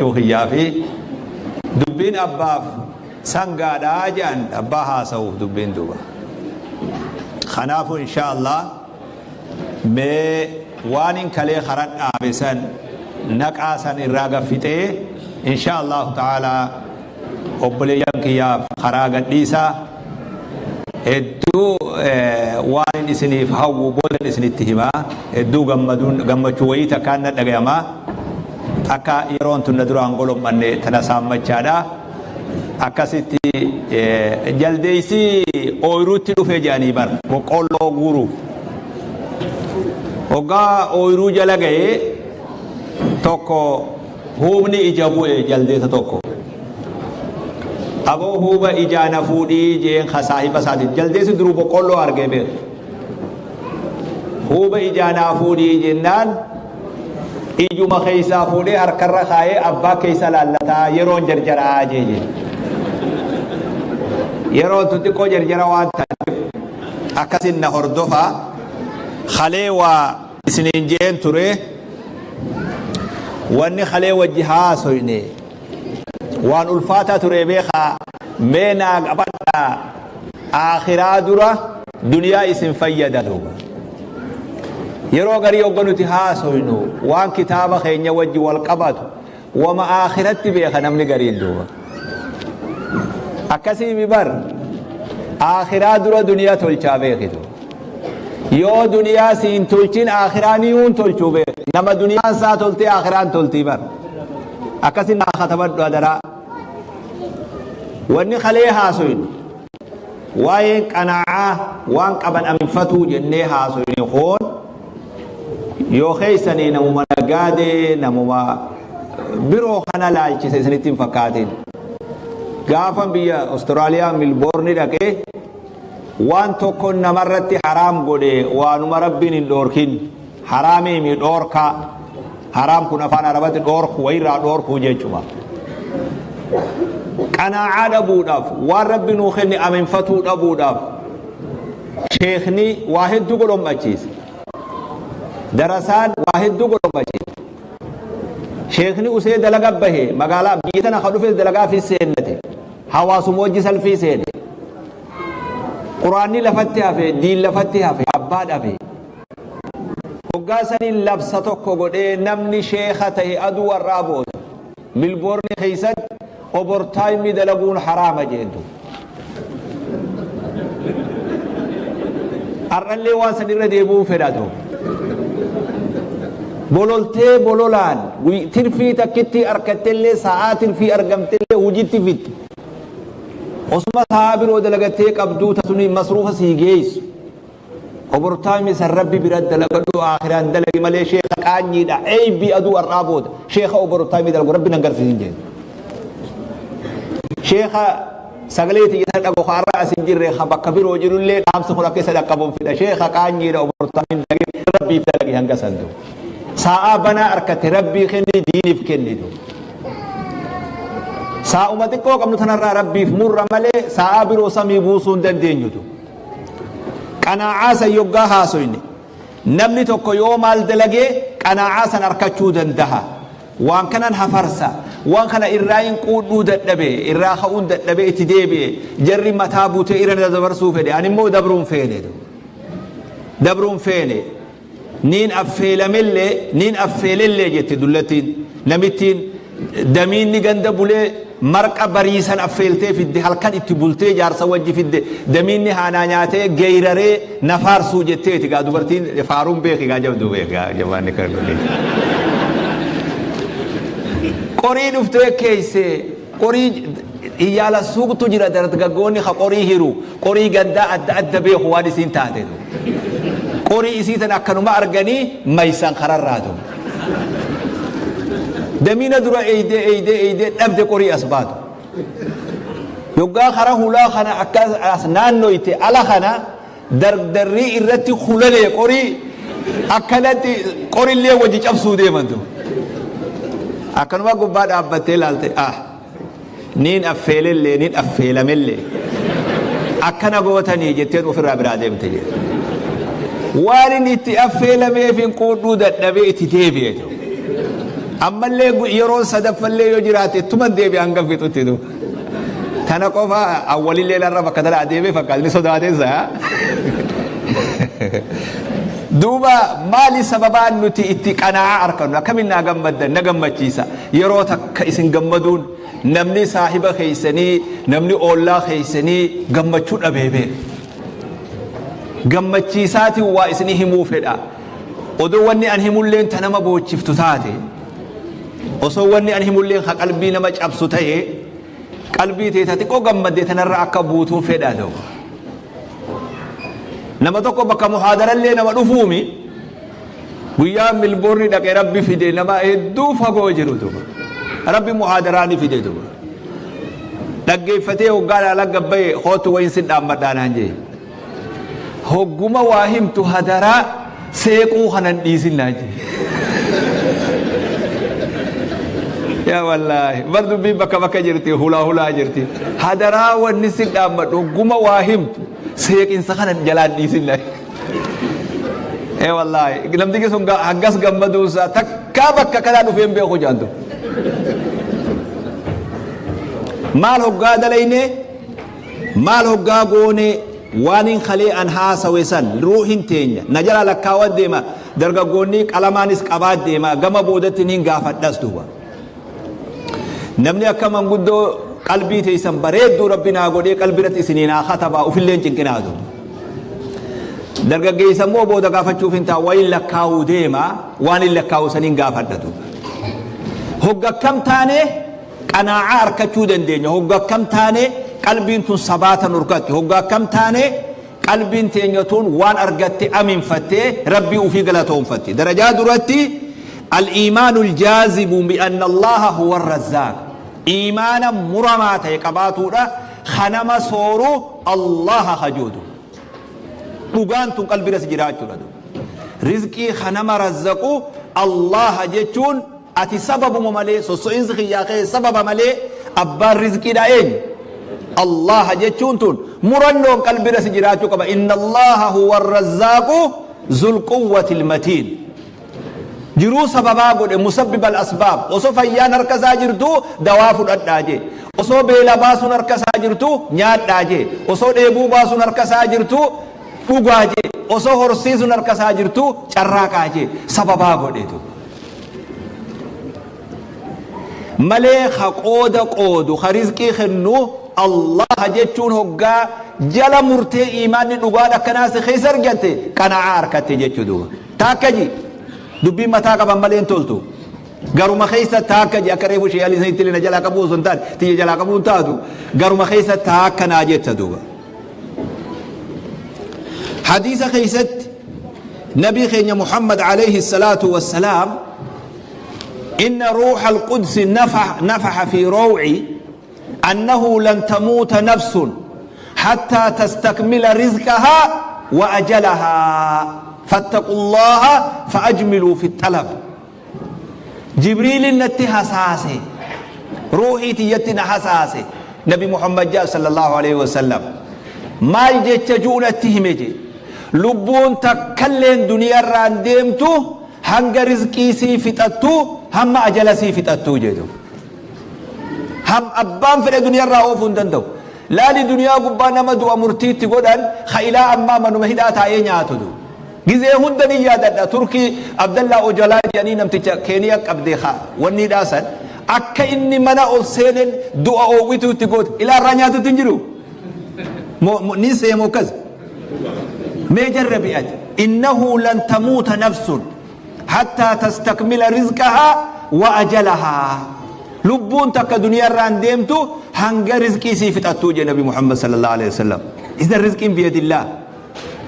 Dubbachuu kiyyaa fi dubbiin abbaaf sangaadhaa jedhan abbaa haasa'uuf dubbiin duuba. Kanaafuu insha Allah mee waan hin kalee karan dhaabe san naqaa san irraa gaffixee insha Allahu ta'ala obboleeyyan kiyyaaf karaa gadhiisaa. Hedduu waan hin isiniif hawwu boodan isinitti himaa. Hedduu gammaduun gammachuu wayii takkaan na dhagayamaa. Akka yeroon tun na duraan golom'anne tana saammachaadha. Akkasitti jaldeessi ooyiruutti dhufe jedhanii bar boqqoolloo guuruuf. Hoggaa ooyiruu jala ga'ee tokko huubni ija bu'e jaldeessa tokko. Aboo huuba ijaa na fuudhii jeen ka saahiba isaatiin. Jaldeessi duruu boqqoolloo argee beeka. Huuba ijaa naa fuudhii jennaan ijuma keessaa fuudhee harkarra kaayee abbaa keessa laallataa yeroon jarjaraa jee jee. Yeroon tun xiqqoo jarjara waan taateef akkasin na hordofaa. Kalee waa isiniin jeen ture. Wanni kalee wajji haasoyne waan ulfaataa ture beekaa, mee naa qabadhaa, aakhiraa dura duniyaa isin fayyada duuba. Yeroo garii hogga nuti haasoynu waan kitaaba keenya wajji wal qabatu wama aakhiratti beeka namni gariin duuba. Akkasii bar aakhiraa dura duniyaa tolchaa beekitu. Yoo duniyaa siin tolchin aakhiraa niyuun tolchuu beek. Nama duniyaan isaa toltee aakhiraan toltii bar. Akkasin naa katabadhu adaraa. Wanni kalee haasoyne waa'een qanaa'aa waan qaban aminfatuu jennee haasoyne koon yoo keessanii namuma nagaadee namuma biroo kana laalchise isinitti hin fakkaatin. Gaafan biyya Austraaliyaa Milboorni dhaqee waan tokko namarratti haraam godhe, waanuma rabbiin hin dhoorkin haraamiimi dhoorkaa. Haraam kun afaan Arabatti dhoorku, wayirraa dhoorkuu jechuma. Qanaa'aa dhabuudhaaf, waan rabbi nuu kenne aminfatuu dhabuudhaaf sheekni waa hedduu godhommachiise. Darasaan waa hedduu godhommachiise. Sheekni usee dalaga bahe magaalaa biyya tana ka dhufes dalagaa fi seennate. Hawaasuma wajji salfii seene. Quraanni lafatti hafe, diin lafatti hafe, abbaa dhabe. Hoggaa saniin labsa tokko godhee namni sheeka ta'e aduu warraa booda Milboorni keessatti overtime dalaguun haraama jeentu. Har'allee waan san irra deebi'uu fedhatu. Bololtee bololaan tirfii takkitti harkattellee sa'aa tirfii argamtellee hojiitti fitti. Osuma sa'aa biroo dalagattee qabduu tasuni masruufa sii geessu. Overtime san rabbi bira dalagadhu, aakhiraan dalagi malee sheeka qaanyiidha. Eeybii aduu har'aa booda sheeka overtime dalagu rabbi nan garsiisin jeen. Sheeka sagalee tiyya dhago har'a as hin jirre ka bakka biroo jirullee dhaamsi kun akka isa dhaqqabuun fidha. Sheeka qaanyiidha overtime dalagi, rabbiif dalagi hanga santu. Sa'aa banaa harkate rabbii kenni, diiniif kennitu. Saa'uma xiqqoo qabnu tanarraa rabbiif murra malee sa'aa biroo samii buusuu hin dandeenyutu. Qanaa'aa san yoggaa haasoyne namni tokko yoo maal dalagee qanaa'aa san arkachuu dandaha. Waan kanan hafarsa, waan kana irraa hin quudhuu dadhabe, irraa ka'uun dadhabe, itti deebi'e, jarri mataa buutee irra na dabarsuu fedhe, ani immoo dabruun feene. Dabruun feene. Niin affeelamellee, niin affeelellee jette dullattiin. Namittiin damiinni ganda bulee marqa bariisan affeeltee fidde, halkan itti bultee jaarsa wajji fidde, damiinni haanaa nyaatee geeyraree na faarsuu jetteeti gaa dubartiin faaruun beeki gaa jabduu beeki gaa jabaanni kan godhe. Qorii dhuftee keeyse qorii iyyaala suuqtu jira, dargaggoonni ka qorii hiru qorii gandaa adda adda beeku waan isiin taate. Qorii isii tan akkanuma arganii maysan kararraatu. Damiina dura eeydee eeydee eeydee dhabde qorii as baatu. Yoggaa kara hulaa kana akka as naannoyte ala kana dardarrii irratti hulalee qorii akkanatti qorillee wajji cabsuu deemantu. Akkanuma gubbaa dhaabbattee ilaalte, ah, niin affeelellee niin affeelamellee akkana gootanii jetteen ofirraa biraa deemte jedhe. Waan inni itti affeelameef hin quudhuu dadhabee itti deebi'e. Ammallee yeroon sadaffallee yoo jiraate tuman deebi'e hanga fixutti du. Tana qofa awwalillee larra bakka tana adeemee fakkaata ni sodaateessa. Duuba maali sababaan nuti itti qanaa'aa arkannu akkamiin naa gammaddan na gammachiisa yeroo takka isin gammaduun namni saahiba keeysanii namni oollaa keeysanii gammachuu dhabee beeka. Gammachiisaatiin waa isinii himuu fedha. Odoo wanni an himulleen ta nama boochiftu taate, osoo wanni an himulleen ka qalbii nama cabsu ta'e, qalbii tee ta xiqqoo gammadde tanarra akka buutuun fedha ta'u. Nama tokko bakka muhaadarallee nama dhufuumi guyyaa Milboorni dhaqe Rabbi fide nama hedduu fagoo jiru duuba. Rabbi muhaadaraa ni fide duuba. Dhaggeeffatee hoggaa laala gabbaye kootu wayin sin dhaammadhaa naan jee. Hogguma waa himtu hadaraa seequu kana hin dhiisin naan jee. Yaa wallaahi bar dubbiin bakka bakka jirti hulaa hulaa jirti. Hadaraa wanni sin dhaammadhu hogguma waa himtu seeqinsa kana jalaan dhiisin naan. Ee wallaahi namtichi sun hangas gammaduun isaa takkaa bakka kanaa dhufee hin beeku jaantu. Maal hoggaa dalayne maal hoggaa goone waanin kalee an haasawe san ruuhin teenya na jalaa lakkaawa deema dargaggoonni qalamaanis qabaa deema gama boodatti nin gaafadhas duuba. Namni akka manguddoo qalbii teessan bareedduu rabbi naa godhee qalbii irratti isinii naa katabaa ufillee hin cinqinaa duuba. Dargaggeessa immoo booda gaafachuuf hin ta'a wayin lakkaa'uu deema waan hin lakkaa'u saniin gaafadha duuba. Hogga akkam taane qanaa'aa arkachuu dandeenya hogga akkam taane qalbiin tun sabaata nurkatti hogga akkam taane qalbiin teenya tun waan argatte aminfattee rabbii ufii galatoonfatti. Darajaa duratti al-iimaanu al-jaazimu bi anna Allaha huwa ar-razzaaq. Iimaana muramaa ta'e qabaatuudha ka nama sooru Allaha kajuudu. Dhugaan tun qalbiirra si jiraachuudha. Rizqii ka nama razzaqu Allaha jechuun ati sababuma malee sosso'insi kiyyaa kee sababa malee abbaan rizqiidhaa eenyu? Allaha jechuun tun murannoon qalbiirra si jiraachuu qaba. Inna Allaha huwa arrazzaaqu zul quwwatil matiin. Jiruu sababaa godhe musabbibal asbaab osoo fayyaan harka isaa jirtuu dawaa fudhadhaa jee. Osoo beela baasuun harka isaa jirtuu nyaadhaa jee. Osoo dheebuu baasuun harka isaa jirtuu dhugaa jee. Osoo horsiisuun harka isaa jirtuu carraaqaa jee. Sababaa godhetu. Malee ka qooda qoodu ka rizqii kennu Allaha jechuun hoggaa jala murtee iimaanni dhugaan akkanaa si keessa argatte qana'aa arkatte jechuu duuba. Taakka ji dubbiin mataa qaban malee hin toltu. Garuma keessa taakka ji akka reefu shee alii sanitti na jalaa qabuu osoo hin taane tiyya jalaa qabuu hin taatu garuma keessa taakka naa jetta duuba. Hadiisa keessatti Nabii keenya Muhammad alayhi salaatu wassalaam inna ruuha alqudsi nafaha fi raw'i annahu lan tamuuta nafsun hattaa tastakmila rizqahaa wa ajalahaa fattaqullaha fa'ajmiluu fi xalab. Jibriilin natti hasaase ruuhii tiyyatti na hasaase nabi Muhammad jaa sallallahu alaihi wasallam maal jecha ju'u natti hime je lubbuun takkalleen duniyarraan deemtu hanga rizqii sii fixattu hamma ajala sii fixattuu jedhu ham abbaan fedhe duniyarraa oofuu hin danda'u laali duniyaa gubbaa nama du'a murtiitti godhan ka ilaa ammaa manuma hidhaa taa'ee nyaatu du Gizee hunda nin yaadadha Turkii Abdallaa Ojalaa jedhanii namticha Keeniya qabde ka wanni hidhaa san akka inni mana ol seenen du'a oowwituu itti goote ilaa irraa nyaatutti hin jiru ni seemu akkas mee jarrabi ati innahu lan tamuuta nafsun hattaa tastakmila rizqahaa wa ajalahaa lubbuun takka duniyaa irraa hin deemtu hanga rizqii sii fixattuu jedhe nabi Muhammad sallallahu alaihi wasallam idan rizqiin biyadillaah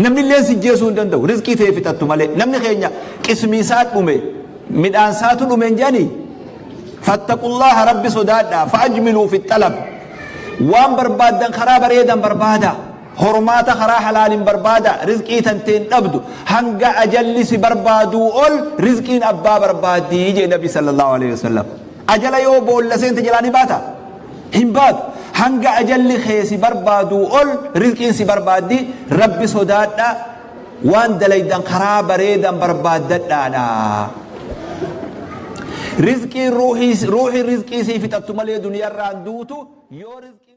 Namni illeen si jeesuu hin danda'u. Rizqii tee fixattu malee. Namni keenya qismii isaa dhume, midhaan isaatu dhume hin jedhanii? Fattaqullaha Rabbi sodaadhaa. Fa'ajmiluu fi xalab. Waan barbaaddan karaa bareedan barbaada. Hormaata karaa halaaliin barbaada. Rizqii tantee hin dhabdu. Hanga ajalli si barbaaduu ol rizqiin abbaa barbaaddii jedhe Nabi sallallahu alaihi wasallam. Ajala yoo boolla seente jalaa ni baata? Hin baatu. Hanga ajalli kee si barbaaduu ol rizqiin si barbaaddi. Rabbi sodaadhaa. Waan dalaydan karaa bareedan barbaaddadhaadha. Rizqiin ruuhii, ruuhiin rizqii sii fixattu malee duniyarraan duutu yoo rizqii